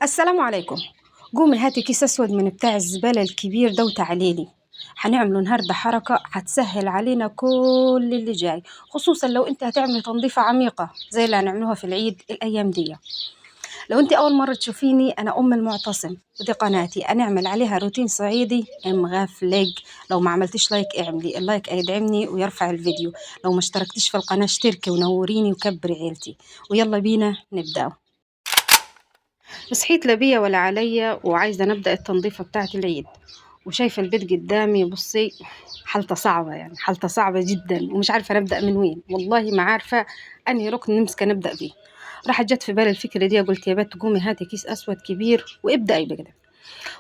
السلام عليكم. قومي هاتي كيس اسود من بتاع الزبالة الكبير ده وتعالي لي. هنعمله النهارده حركة هتسهل علينا كل اللي جاي، خصوصا لو انت هتعملي تنظيفه عميقة زي اللي هنعملوها في العيد الايام دي. لو انت اول مرة تشوفيني، انا ام المعتصم ودي قناتي، هنعمل عليها روتين صعيدي مغفلج. لو ما عملتيش like اعملي ال like، هيدعمني ويرفع الفيديو. لو ما اشتركتيش في القناة اشتركي ونوريني وكبري عيلتي. ويلا بينا نبدأ. صحيت لا بيا ولا عليا وعايزه نبدا التنظيفه بتاعه العيد، وشايفه البيت قدامي، بصي حالته صعبة، يعني حالته صعبة جدا، ومش عارفه نبدا من وين، والله ما عارفه انهي ركن نمسكه نبدا بيه. راحت جت في بالي الفكرة دي، قلت يا بت قومي هاتي كيس اسود كبير وابدأي بكده.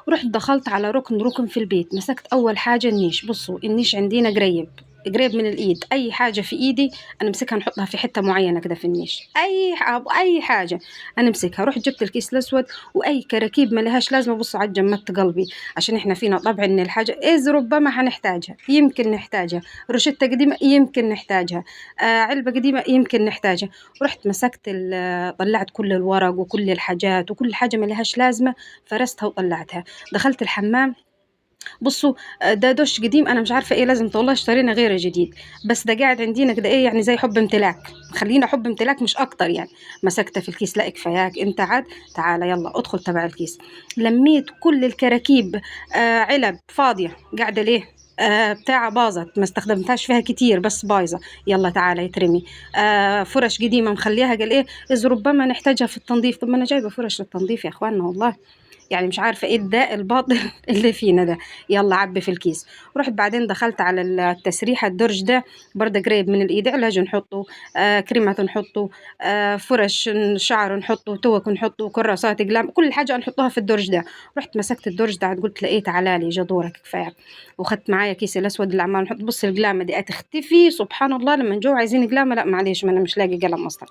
رحت دخلت على ركن ركن في البيت، مسكت اول حاجة النيش. بصوا النيش عندنا قريب قريب من الايد، اي حاجة في ايدي انا امسكها نحطها في حتة معينة كده في النيش، اي حاجة انا امسكها. رحت جبت الكيس الاسود واي كراكيب ما لهاش لازمه. بصوا عاد جمدت قلبي، عشان احنا فينا طبع ان الحاجة اذ ربما هنحتاجها، يمكن نحتاجها، روشته قديمة يمكن نحتاجها، علبة قديمة يمكن نحتاجها. رحت مسكت طلعت كل الورق وكل الحاجات وكل حاجة ما لهاش لازمه، فرستها وطلعتها. دخلت الحمام، بصوا ده دش قديم انا مش عارفه ايه لازم، والله اشترينا غيره جديد، بس ده قاعد عندنا كده ايه يعني زي حب امتلاك، خلينا حب امتلاك مش اكتر يعني. مسكته في الكيس، لا كفاياك انت عاد، تعالى يلا ادخل تبع الكيس. لميت كل الكراكيب، علب فاضية قاعدة ليه، بتاعه باظت ما استخدمتهاش فيها كتير بس بايظة، يلا تعالى يترمي. فرش قديمة مخليها قال ايه اذ ربما نحتاجها في التنظيف. طب ما انا جايبه فرش للتنظيف يا اخواننا والله، يعني مش عارفه ايه الداء الباطل اللي فينا ده. يلا عبي في الكيس. رحت بعدين دخلت على التسريحه، الدرج ده برده قريب من الايد، علاج نحطه، كريمات نحطه، فرش شعر نحطه، توك نحطه، كراسات اقلام، كل حاجة نحطها في الدرج ده. رحت مسكت الدرج ده قلت له ايه تعالى لي جدورك كفاية، وخدت معايا كيس الاسود اللي عمال نحط. بص القلامه دي هتختفي سبحان الله، لما نجو عايزين قلامه، لا معلش ما انا مش لاقي قلم اصلا.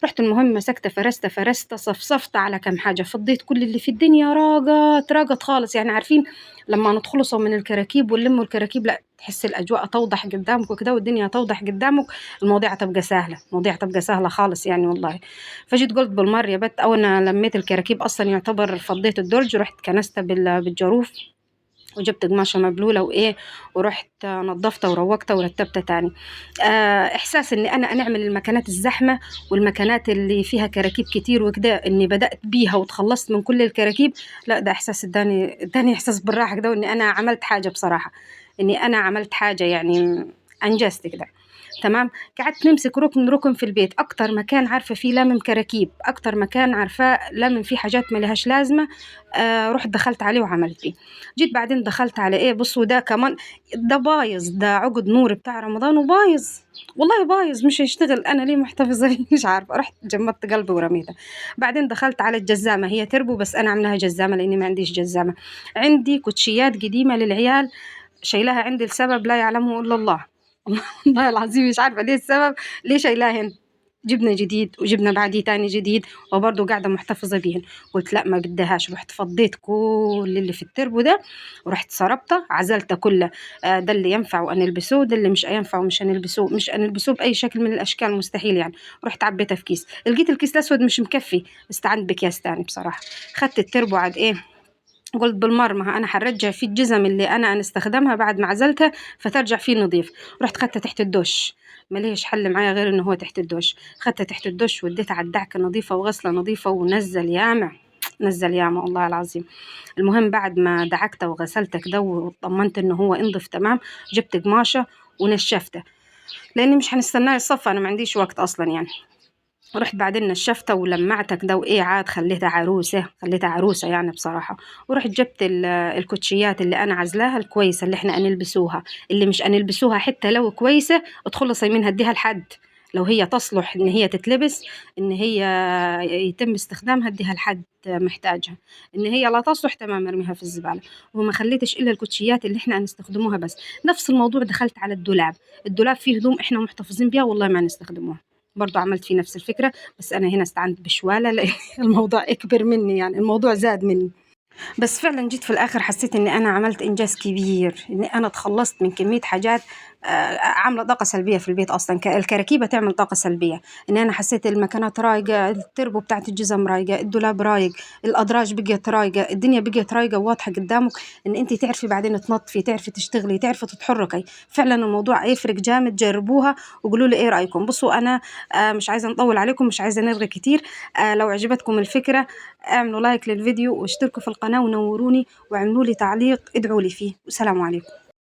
رحت المهم مسكت فرست صفصفت على كم حاجة، فضيت كل اللي في الدنيا، راقت راقت خالص. يعني عارفين لما نتخلصوا من الكراكيب ونلموا الكراكيب، لا تحس الاجواء توضح قدامك وكده، والدنيا توضح قدامك، المواضيع تبقى سهلة، المواضيع تبقى سهلة خالص يعني والله. فجيت قلت بالمرة يا بت، اول ما لميت الكراكيب اصلا يعتبر فضيت الدرج، رحت كنسته بالجاروف وجبت قماشة مبلوله وايه، ورحت نظفته وروقته ورتبته تاني. احساس اني انا نعمل المكانات الزحمة والمكانات اللي فيها كراكيب كتير وكده، اني بدات بيها وتخلصت من كل الكراكيب، لا ده احساس اداني احساس بالراحة كده، واني انا عملت حاجة بصراحة، اني انا عملت حاجة يعني انجزت كده. تمام. قعدت نمسك ركن ركن في البيت، اكتر مكان عارفه فيه لامم كراكيب، اكتر مكان عارفاه لامم فيه حاجات ما لهاش لازمه، رحت دخلت عليه وعملت فيه. جيت بعدين دخلت على ايه، بصوا ده كمان ده بايظ، ده عقد نور بتاع رمضان وبايظ، والله بايظ مش هيشتغل، انا ليه محتفظة فيه مش عارفه. رحت جمدت قلبي ورميته. بعدين دخلت على الجزامه، هي تربو بس انا عاملاها جزامه لاني ما عنديش جزامه، عندي كوتشيات قديمة للعيال شايلاها عندي لسبب لا يعلمه الا الله والله العظيم مش عارفه ليه السبب، ليه شايلاهن. جبنا جديد وجبنا بعديه تاني جديد وبرضه قاعدة محتفظة بيهن. قلت لا ما بدهاش، رحت فضيت كل اللي في التربو ده ورحت صربته عزلته كله، ده اللي ينفع وانا البسوه، ده اللي مش ينفع ومش هنلبسوه، مش هنلبسوه باي شكل من الاشكال مستحيل يعني. رحت عبيته في كيس، لقيت الكيس الاسود مش مكفي، استعنت بكياس تاني بصراحة. خدت التربو عاد ايه، قلت بالمرمى انا حرجع فيه الجزم اللي انا استخدمها بعد ما عزلتها فترجع فيه نظيف. رحت خدتها تحت الدش، مليش حل معايا غير انه هو تحت الدش. خدتها تحت الدش وديتها على الدعكه نظيفة وغسله نظيفة، ونزل ياما نزل ياما والله العظيم. المهم بعد ما دعكته وغسلته كده وطمنت انه هو انضف تمام، جبت قماشة ونشفته لاني مش هنستناه يصفى، انا ما عنديش وقت اصلا يعني. رحت بعدين نشفته ولمعته كده وايه عاد خليتها عروسه، خليتها عروسه يعني بصراحة. ورحت جبت الكوتشيات اللي انا عزلاها الكويسة اللي احنا هنلبسوها، اللي مش هنلبسوها حتى لو كويسة ادخلصي منها اديها لحد، لو هي تصلح ان هي تتلبس ان هي يتم استخدامها اديها لحد محتاجها، ان هي لا تصلح تمام ارميها في الزبالة. وما خليتش الا الكوتشيات اللي احنا هنستخدموها بس. نفس الموضوع دخلت على الدولاب، الدولاب فيه هدوم احنا محتفظين بيها والله ما نستخدموها، برضو عملت فيه نفس الفكرة، بس أنا هنا استعنت بشوالة لأن الموضوع أكبر مني، يعني الموضوع زاد مني. بس فعلا جيت في الآخر حسيت إني أنا عملت إنجاز كبير، إني أنا تخلصت من كمية حاجات عامله طاقة سلبية في البيت اصلا. الكراكيبه تعمل طاقة سلبية. ان انا حسيت المكانات رايقة، التربو بتاعت الجزم رايقة، الدولاب رايق، الادراج بقيت رايقة، الدنيا بقيت رايقة وواضحة قدامك، ان انت تعرفي بعدين تنظفي، تعرفي تشتغلي، تعرفي تتحركي. فعلا الموضوع هيفرق جامد. جربوها وقولوا لي ايه رايكم. بصوا انا مش عايزه نطول عليكم، مش عايزه نرغي كتير. لو عجبتكم الفكرة اعملوا لايك للفيديو واشتركوا في القناة ونوروني واعملوا لي تعليق ادعوا لي فيه. والسلام عليكم.